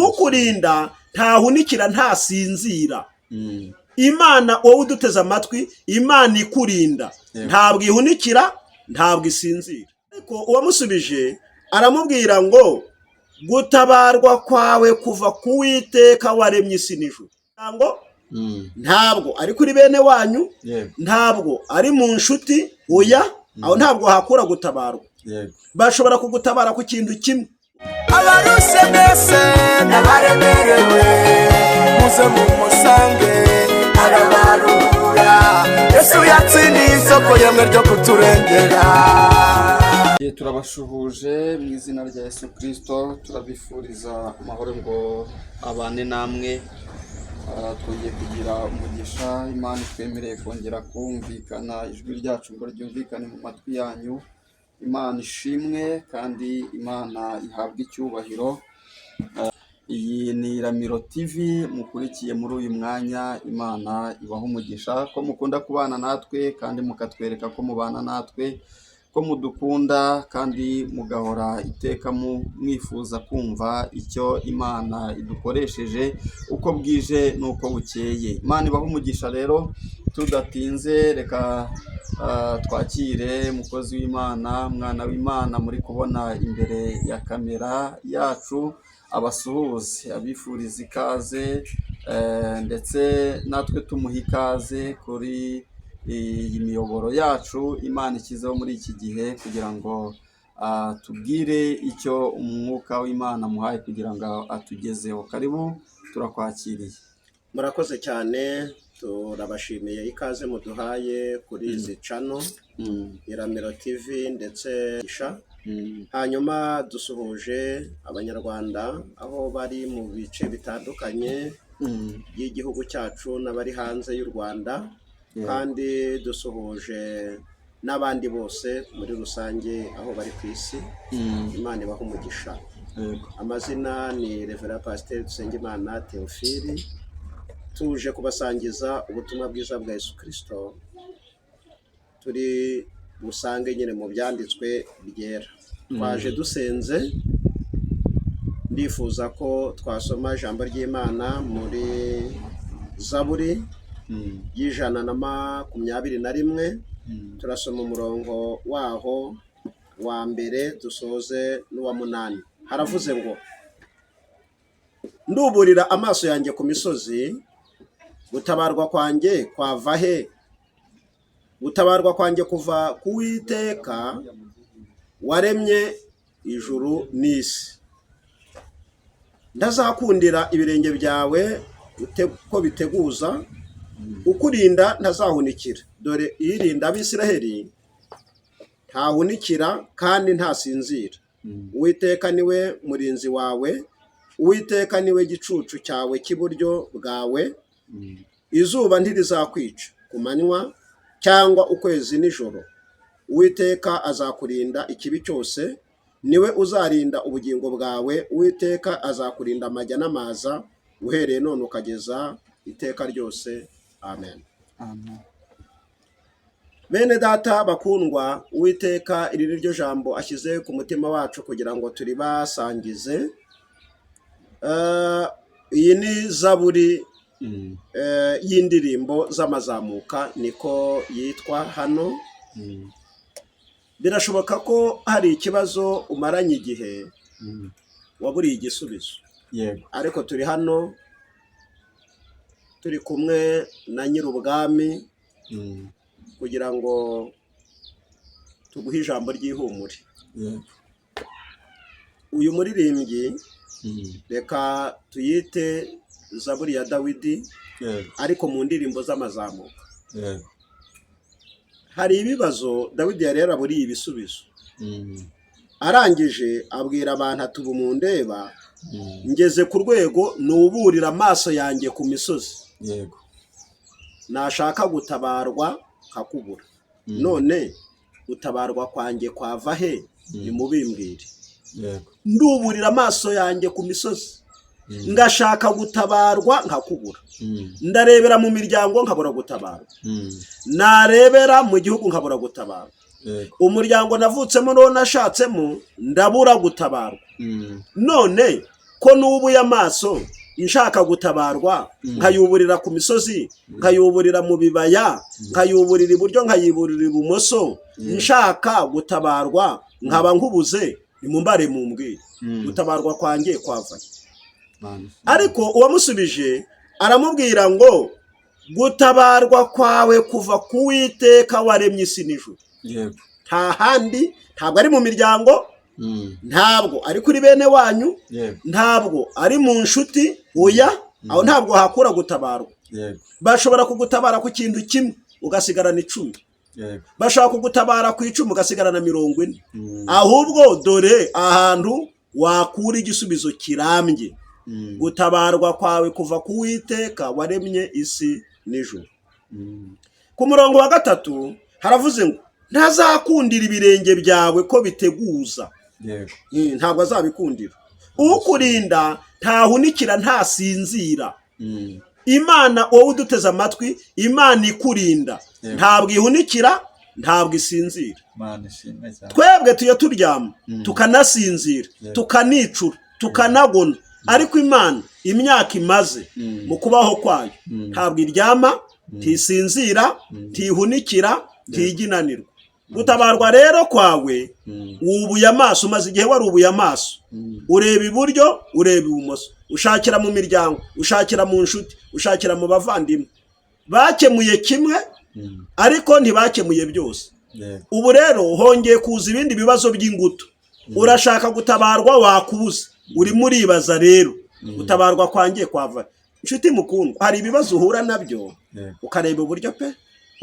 Ukurinda ntahunikira, ntasinzira. Imana, wowe uduteze amatwi, Imana ikurinda ntabwo ihunikira, ntabwo isinzira. Ariko uwamusubije aramubwira ngo: "Gutabarwa kwawe kuva ku Witeka waremye isi n'ijuru." Ngo ntabwo ari kuri bene wanyu, ntabwo ari mu nshuti, oya, aho ntabwo hakura gutabarwa. Bashobora kugutabara ku kintu kimwe. Abarushe mwese n'abaremerewe, muze mumusange, arabaruhura. Yesu yatsindiye isoko yemwe ryo kuturengera. Turabashuhuje mu izina rya Yesu Kirisito, turabifuriza amahoro ngo abane namwe. Twongeye kugira umugisha, Imana itwemereye kongera kumvikana, ijwi ryacu ngo ryumvikane mu matwi yanyu. Imana ishimwe kandi Imana ihabwe icyubahiro. Iyi ni Iramiro TV mukurikiye muri uyu mwanya. Imana ibaha umugisha ko mukunda kubana natwe kandi mukatwereka ko mubana natwe, ko mudukunda kandi mugahora iteka mwifuza kumva icyo Imana idukoresheje uko bwije n'uko bukeye. Imana ibaha umugisha. Rero tudatinze, reka twakire umukozi w'Imana, mwana w'Imana muri kubona imbere ya kamera yacu, abasuhuze, abifuriza ikaze, ndetse natwe tumuha ikaze kuri iyi miyoboro yacu Imana ishyizeho muri iki gihe kugira ngo tubwire icyo umwuka w'Imana amuhaye kugira ngo atugezeho. Karibu, turakwakiriye. Murakoze cyane, turabashimiye ikaze muduhaye kuri izi channel, Iramiro TV ndetse Isha. Hanyuma dusuhuje Abanyarwanda aho bari mu bice bitandukanye by'igihugu cyacu n'abari hanze y'u Rwanda, kandi dusuhuje n'abandi bose muri rusange aho bari ku isi. Imana ibaha umugisha. Amazina ni Reverend Pasiteri Dusengimana Theophile. Tuje kubasangiza ubutumwa bwiza bwa Yesu Kirisito, turi busange nyine mu byanditswe byera. Twaje dusenze. Ndifuza ko twasoma ijambo ry'Imana muri Zaburi y'121. Turasoma umurongo waho wa mbere, dusoze n'uwa munani. Haravuze ngo: "Nduburira amaso yanjye ku misozi, gutabarwa kwanjye kwava he? Gutabarwa kwanjye kuva ku Witeka waremye ijuru n'isi. Ntazakundira ibirenge byawe ko biteguza, ukurinda ntazahunikira. Dore irinda Abisiraheli ntahunikira kandi ntasinzira. Uwiteka niwe murinzi wawe, Uwiteka niwe gicucu cyawe cy'iburyo bwawe. Izuba ntirizakwica ku manywa cyangwa ukwezi nijoro. Uwiteka azakurinda ikibi cyose, niwe uzarinda ubugingo bwawe. Uwiteka azakurinda amajya n'amaza, uhereye none ukageza iteka ryose. Amen." Amen. Bene data bakundwa, Uwiteka iri ni ryo jambo ashyize ku mutima wacu kugira ngo turibasangize. Iyi ni zaburi y'indirimbo z'amazamuka, niko yitwa hano. Birashoboka ko hari ikibazo umaranye igihe waburiye igisubizo, ariko turi hano turi kumwe na Nyir'ubwami kugira ngo tuguhe ijambo ry'ihumure. Uyu muririmbyi, reka tuyite Zaburi ya Dawidi, ariko mu ndirimbo z'amazamuka. Hari ibibazo Dawidi yari yaraburiye ibisubizo. Arangije abwira abantu ati: "Ubu mundeba ngeze ku rwego nuburira amaso yanjye ku misozi, nashaka gutabarwa nkakubura. None gutabarwa kwanjye kwava he? Nimubimbwire. Nduburira amaso yanjye ku misozi, ngashaka gutabarwa nkakubura. Ndarebera mu miryango nkabura gutabarwa, narebera mu gihugu nkabura gutabarwa. Umuryango navutsemo n'uwo nashatsemo ndabura gutabarwa. None Ko nubuye amaso nshaka gutabarwa, nkayuburira ku misozi, nkayuburira mu bibaya, nkayuburira iburyo, nkayiburira ibumoso, nshaka gutabarwa nkaba nkubuze, nimumbare mumbwire, gutabarwa kwanjye kwavaye? Imana ishimwe. Ariko uwamusubije aramubwira ngo: "Gutabarwa kwawe kuva ku Witeka waremye isi n'ijuru." Nta handi, ntabwo ari mu miryango, ntabwo ari kuri bene wanyu, ntabwo ari mu nshuti. Oya, aho ntabwo hakura gutabarwa. Bashobora kugutabara ku kintu kimwe ugasigarana 10. Bashobora kugutabara ku 10 ugasigarana 40. Ahubwo dore ahantu wakura igisubizo kirambye: gutabarwa kwawe kuva ku Witeka waremye isi n'ijuru. Ku murongo wa 3 haravuze ngo: "Ntazakundira ibirenge byawe ko biteguza." Ntabwo azabikundira. Ukurinda ntahunikira, ntasinzira. Imana, wowe uduteze amatwi, Imana ikurinda ntabwo ihunikira, ntabwo isinzira. Imana ishimwe cyane. Twebwe tujya turyama tukanasinzira, tukanicura, tukanagona, ariko Imana imyaka imaze mu kubaho kwayo ntabwo iryama, ntisinzira, ntihunikira, ntiginanirwa. Gutabarwa rero kwawe, wubuye amaso, umaze igihe warubuye amaso, ureba iburyo, ureba ibumoso, ushakira mu miryango, ushakira mu nshuti, ushakira mu bavandimwe, bakemuye kimwe ariko ntibakemuye byose. Ubu rero hongeye kuza ibindi bibazo by'ingutu, urashaka gutabarwa wakubuze, urimo uribaza rero: "Gutabarwa kwanjye kwava?" Inshuti mukundwa, hari ibibazo uhura nabyo ukareba iburyo pe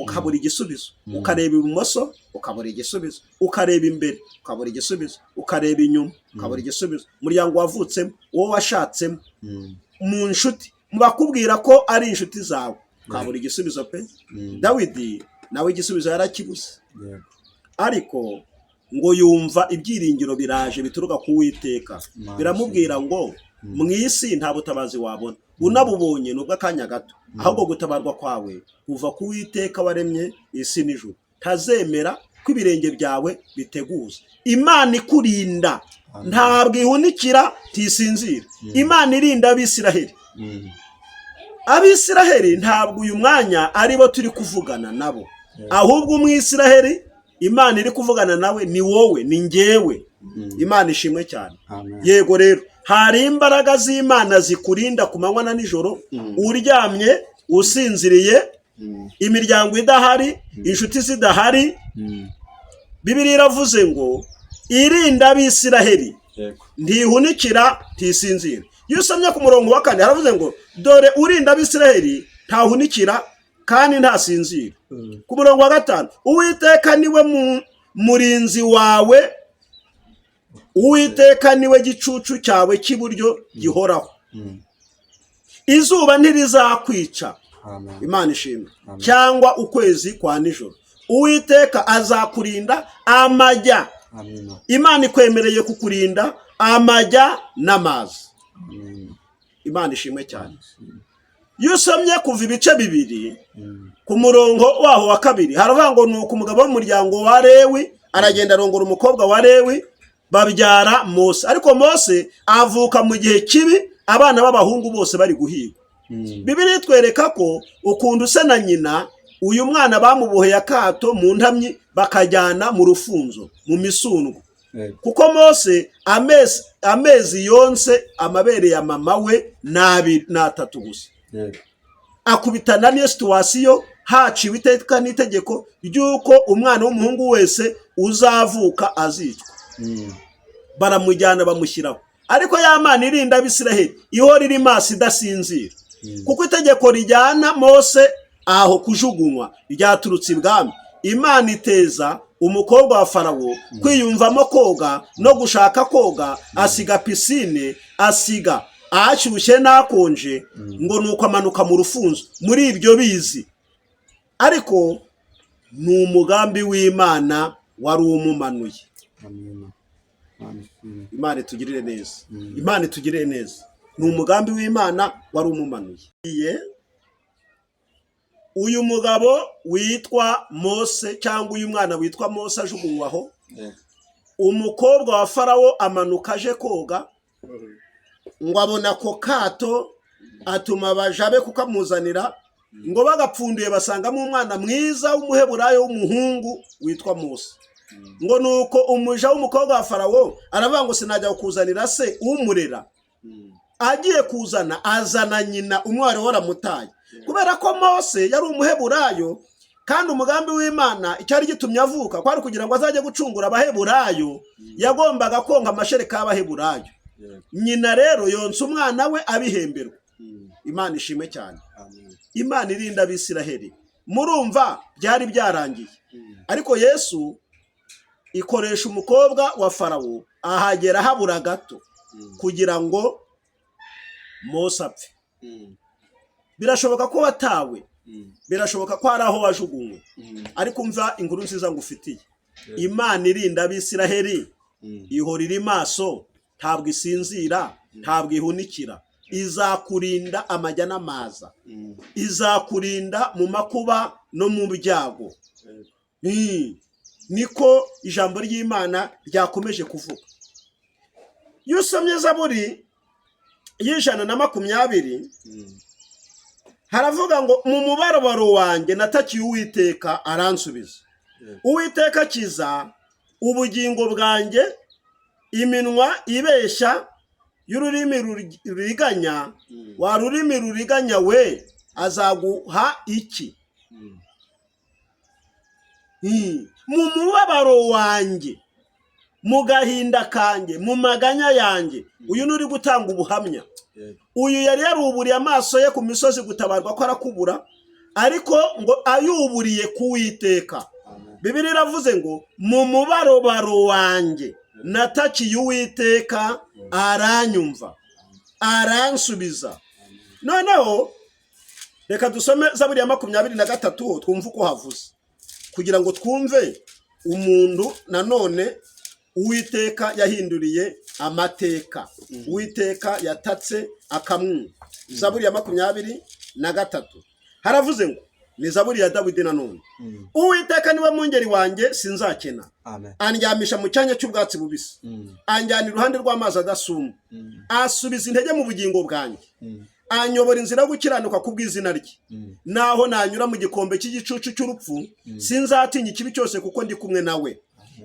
ukabura igisubizo, ukareba ibumoso ukabura igisubizo, ukareba imbere ukabura igisubizo, ukareba inyuma ukabura igisubizo, umuryango wavutsemo, uwo washatsemo, mu nshuti, mu bakubwira ko ari inshuti zawe, ukabura igisubizo pe. Dawidi nawe igisubizo yarakibuze, ariko ngo yumva ibyiringiro biraje bituruka ku Witeka, Imana biramubwira ngo: "Mu isi nta butabazi wabona, unabubonye ni ubw'akanya gato, ahubwo gutabarwa kwawe kuva ku Witeka waremye isi n'ijuru, ntazemera ko ibirenge byawe biteguza." Imana ikurinda ntabwo ihunikira, ntisinzira. Imana irinda Abisiraheli. Abisiraheli ntabwo uyu mwanya aribo turi kuvugana nabo, ahubwo Umwisiraheli Imana iri kuvugana nawe ni wowe, ni njyewe. Imana ishimwe cyane. Amen. Yego rero, hari imbaraga z'Imana zikurinda ku manywa na nijoro, uryamye, usinziriye, imiryango idahari, inshuti zidahari. Bibiliya iravuze ngo irinda Abisiraheli, ntihunikira, ntisinzira. Iyo usomye ku murongo wa 4 haravuze ngo: "Dore urinda Abisiraheli ntahunikira kandi ntasinzira." Ku murongo wa 5: "Uwiteka niwe murinzi wawe, Uwiteka niwe gicucu cyawe cy'iburyo gihoraho, izuba ntirizakwica." Amen. Imana ishimwe. Amen. Cyangwa ukwezi kwa nijoro, Uwiteka azakurinda amajya. Amina. Imana ikwemereye kukurinda amajya n'amazi. Amina. Imana ishimwe cyane. Iyo usomye Kuva ibice 2 ku murongo waho wa 2 haravuga ngo: "Nuko umugabo w'umuryango wa Lewi aragenda arongora umukobwa wa Lewi, babyara Mose. Ariko Mose avuka mu gihe kibi, abana b'abahungu bose bari guhigwa." Bibiliya itwereka ko ukuntu se na nyina uyu mwana bamuboheye akato mu ntamyi, bakajyana mu rufunzo, mu misundwa, kuko Mose amezi yonse amabere ya mama we ni 2, ni 3 gusa. Akubitana n'iyo situation, haciwe iteka n'itegeko ry'uko umwana w'umuhungu wese uzavuka azicwa. Baramujyana bamushyiraho, ariko ya Mana irinda Abisiraheli ihora iri maso idasinzira, kuko itegeko rijyana Mose aho kujugunywa ryaturutse ibwami. Imana iteza umukobwa wa Farawo kwiyumvamo koga no gushaka koga, asiga pisine, asiga ahashyushye n'akonje, ngo ni uko amanuka mu rufunzo muri ibyo bizi. Ariko ni umugambi w'Imana wari umumanuye. Amina. Imana ishimwe. Imana itugirire neza, Imana itugirire neza. Ni umugambi w'Imana wari umumanuye. Uyu mugabo witwa Mose, cyangwa uyu mwana witwa Mose, ajugunywa aho, umukobwa wa Farawo amanuka aje koga. Ngo abona ako kato, atuma abaja be kukamuzanira. Ngo bagapfunduye basangamo umwana mwiza w'Umuheburayo w'umuhungu witwa Mose. Ngo nuko umuja w'umukobwa wa Farawo aravuga ngo: "Sinajya kukuzanira se umurera?" Agiye kuzana, azana nyina, umwe wari waramutaye, kubera ko Mose yari Umuheburayo, kandi umugambi w'Imana icyari gitumye avuka kwari kugira ngo azajye gucungura Abaheburayo. Yagombaga konka amashereka y'Abaheburayo. Nyina rero yonsa umwana we abihemberwa. Imana ishimwe cyane. Amen. Imana irinda Abisiraheli, murumva byari byarangiye, ariko Yesu ikoresha umukobwa wa Farawo, ahagera habura gato kugira ngo Mose apfe. Birashoboka ko watawe, birashoboka ko hari aho wajugunywe, ariko umva inkuru nziza ngufitiye: Imana irinda Abisiraheli ihora iri maso, ntabwo isinzira, ntabwo ihunikira. Izakurinda amajya n'amaza, izakurinda mu makuba no mu byago. Niko ijambo ry'Imana ryakomeje kuvuga. Iyo usomye Zaburi y'120, haravuga ngo: "Mu mubabaro wanjye natakiye Uwiteka, aransubiza. Uwiteka akiza ubugingo bwanjye iminwa ibeshya y'ururimi ruriganya. Wa rurimi ruriganya we, azaguha iki?" Mu mubabaro wanjye, mu gahinda kanjye, mu maganya yanjye, uyu ni uri gutanga ubuhamya. Uyu yari yaruburiye amaso ye ku misozi, gutabarwa ko arakubura, ariko ngo ayuburiye ku Witeka. Bibiliya iravuze ngo: "Mu mubabaro wanjye natakiye Uwiteka, aranyumva, aransubiza." Noneho reka dusome Zaburi ya 23, twumve uko havuze, kugira ngo twumve umuntu nanone Uwiteka yahinduriye amateka, Uwiteka yatatse akamwumva. Zaburi ya 23 haravuze ngo, ni Zaburi ya Dawidi nanone: "Uwiteka niwe mwungeri wanjye, sinzakena." Amen. "Andyamisha mu cyanya cy'ubwatsi bubisi, anjyana iruhande rw'amazi adasuma. Asubiza intege mu bugingo bwanjye, anyobora inzira yo gukiranuka ku bw'izina rye. Naho nanyura mu gikombe cy'igicucu cy'urupfu, sinzatinya ikibi cyose, kuko ndi kumwe nawe.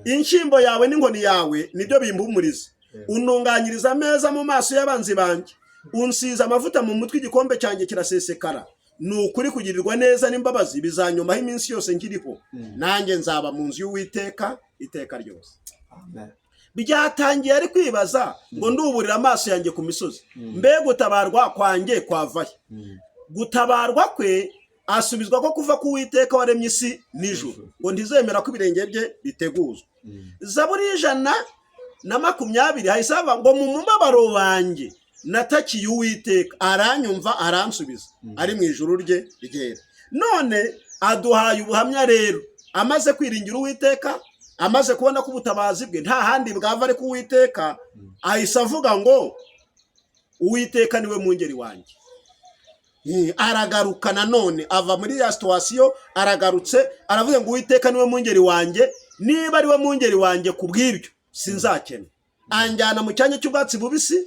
Inshyimbo yawe n'inkoni yawe nibyo bimpumuriza. Untunganyiriza ameza mu maso y'abanzi banjye, unsiza amavuta mu mutwe, igikombe cyanjye kirasesekara. Ni ukuri kugirirwa neza n'imbabazi bizanyomaho iminsi yose nkiriho, nanjye nzaba mu nzu y'Uwiteka iteka ryose." Amen. Byatangiye ari kwibaza ngo: "Nduburira amaso yanjye ku misozi, mbe gutabarwa kwanjye kwavahe?" Gutabarwa kwe asubizwa ko kuva ku Witeka waremye isi n'ijuru, ngo ntizemera ko ibirenge bye biteguzwa. Zaburi y'120 hahise hava ngo: "Mu mubabaro wanjye natakiye Uwiteka, aranyumva, aransubiza ari mu ijuru rye ryera." None aduhaye ubuhamya rero, amaze kwiringira Uwiteka, amaze kubona ko ubutabazi bwe nta handi bwava ariko Uwiteka, ahise avuga ngo: "Uwiteka niwe mwungeri wanjye." Aragaruka nanone, ava muri ya situation, aragarutse, aravuga ngo: "Uwiteka niwe mwungeri wanjye. Niba ari we mwungeri wanjye, ku bw'ibyo sinzakena. Anjyana mu cyanya cy'ubwatsi bubisi,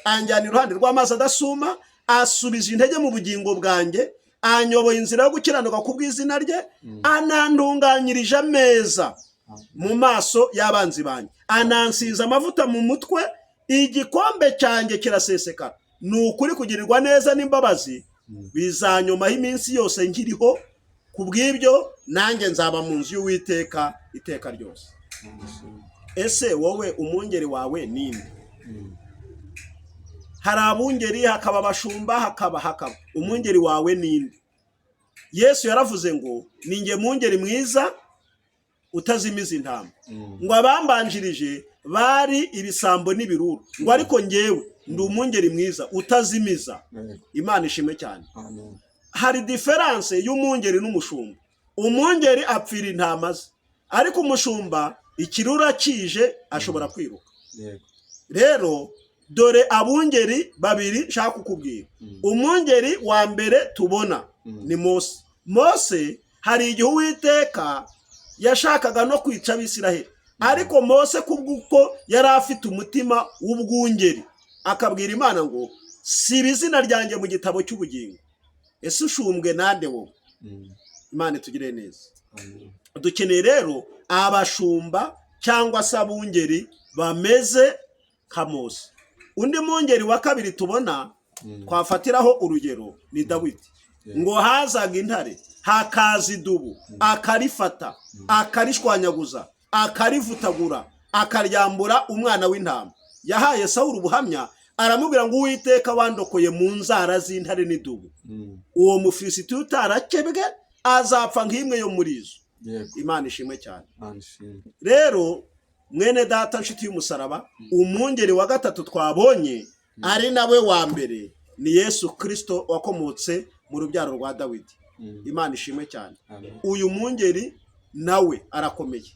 anjyana iruhande rw'amazi adasuma, asubiza intege mu bugingo bwanjye, anyoboye inzira yo gukiranuka ku bw'izina rye, anantunganyirije ameza mu maso y'abanzi banjye, anansiza amavuta mu mutwe, igikombe cyanjye kirasesekara. Ni ukuri kugirirwa neza n'imbabazi bizanyomaho iminsi yose nkiriho, ku bw'ibyo nanjye nzaba mu nzu y'Uwiteka iteka ryose." Ese wowe umwungeri wawe ninde? Hari abungeri, hakaba abashumba, hakaba umwungeri wawe ninde? Yesu yaravuze ngo: "Ni njye mwungeri mwiza utazimiza intama." Ngo abambanjirije bari ibisambo n'ibirura, ngo ariko ngewe ndi umwungeri mwiza utazimiza. Imana ishimwe cyane. Amen. Hari différence y'umwungeri n'umushumba. Umwungeri apfira intama ze, ariko umushumba ikirura kije ashobora kwiruka. Rero dore abungeri babiri nshaka kukubwira. Umwungeri wa mbere tubona ni Mose. Mose hari igihe Uwiteka yashakaga no kwica Abisiraheli, ariko Mose kubw'uko yari afite umutima w'ubwungeri Akabwira Imana ngo: "Siba izina ryanjye mu gitabo cy'ubugingo." Ese ushumbwe nande wowe? Imana itugire neza. Amen. Dukeneye rero abashumba cyangwa se abungeri bameze nka Mose. Undi mwungeri wa kabiri tubona twafatiraho urugero ni Dawidi. Ngo hazaga intare, hakaza idubu, akarifata, akarishwanyaguza, akarivutagura, akaryambura umwana w'intama. Yahaye Sawuli ubuhamya, aramubwira ngo: "Uwiteka wandokoye mu nzara z'intare n'idubu, uwo Mufilisitiya utarakebwe azapfa nk'imwe yo muri izo." Imana ishimwe cyane. Imana ishimwe. Rero mwene data, nshuti y'umusaraba, umwungeri wa gatatu twabonye, ari nawe wa mbere, ni Yesu Kirisito wakomotse mu rubyaro rwa Dawidi. Imana ishimwe cyane. Amen. Uyu mwungeri nawe arakomeye.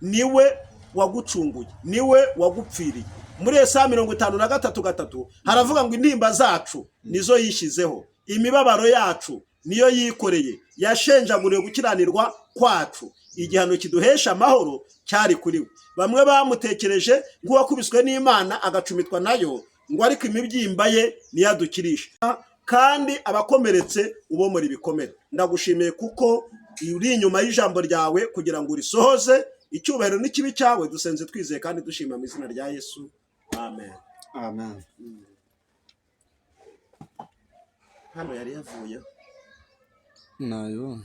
Niwe wagucunguye, niwe wagupfiriye. Muri Yesaya 53:3 haravuga ngo: "Intimba zacu nizo yishyizeho, imibabaro yacu niyo yikoreye, yashenjaguriwe gukiranirwa kwacu, igihano kiduhesha amahoro cyari kuri we." Bamwe bamutekereje nk'uwakubiswe n'Imana agacumitwa nayo, ngo ariko imibyimba ye niyo adukirisha, kandi abakomeretse ubomora ibikomere. Ndagushimiye kuko uri inyuma y'ijambo ryawe kugira ngo urisohoze. Icyubahiro n'ikibe cyawe. Dusenze twizeye kandi dushima mu izina rya Yesu, amen. Amen. Hano yari yavuyeho. Nayibonye.